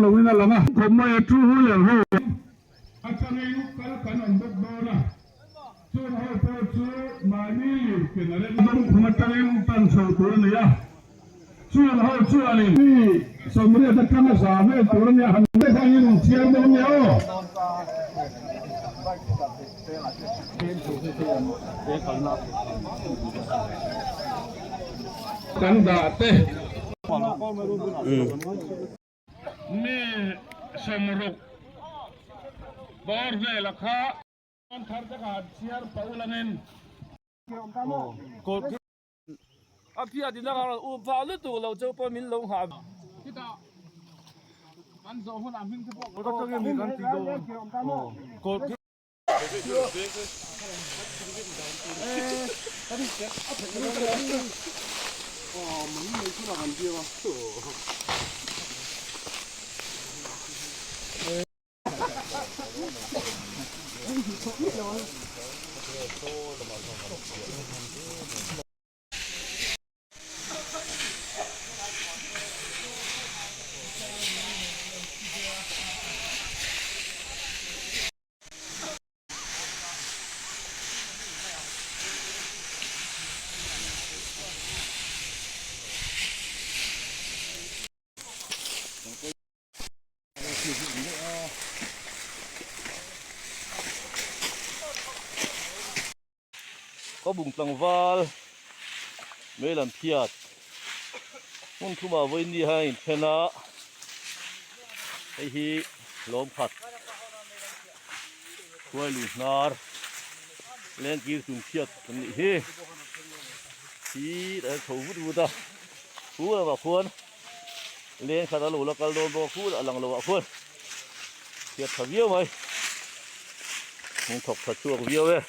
loin a lang a. Khawp mai a two wheeler ho atangin kal kan awm bawk dawn a, chung ho pawh chu mahni lir ken a rem dawng khum atangin tan chho tur a ni a, chung ho chuanin mi 80 atanga za vel tur a nia han vek angin chhiar dawn nia aw. Kan dah te. Mi 60 bawr vela kha. Thar te kha han chhiar pah ulangin. A phiat in a rawn um phah lutuk lo cheu pawh min lo nghah. Chutah kan zawh hunah hming te pawh kan ti dawn. Ka bung tlangval mei lam phiat hmun thumah vawiin hian a inthen a hei hi lawm khat hruai lui hnar lengkir chung phiat kan nih hi hi tah hian chho vut vut a khu lamah khuan leng khat a lo la kal dawn bawk a khu a lang loh ah khuan phiat tha viau mai hmung thawk tha chhuak viau e.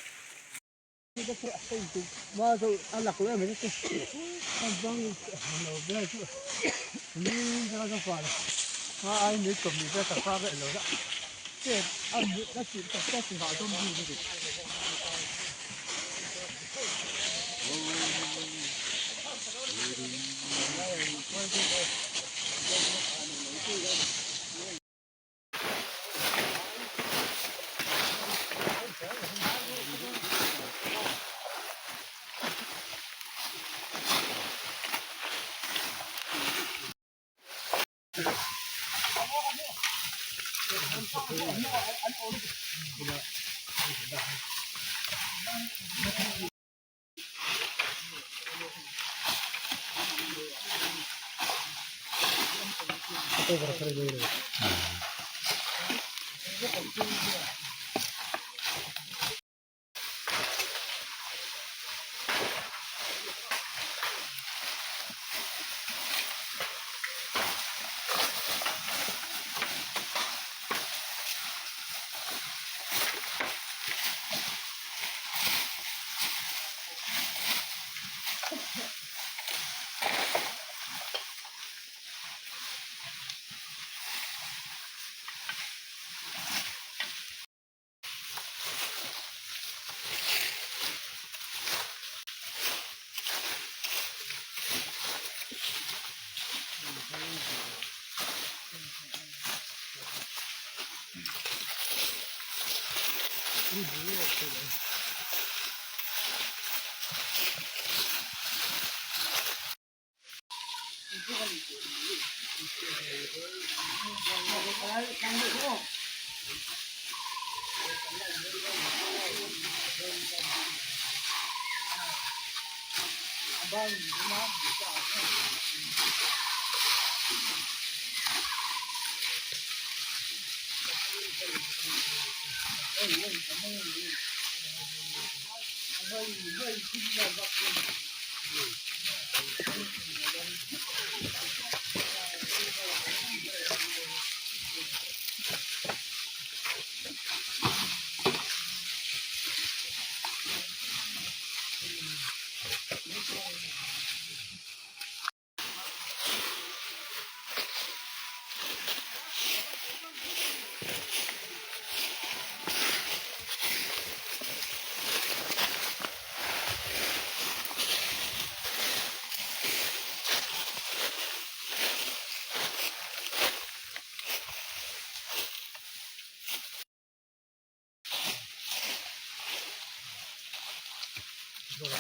Saw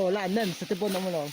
lai nem sa te pawn a awm alawm.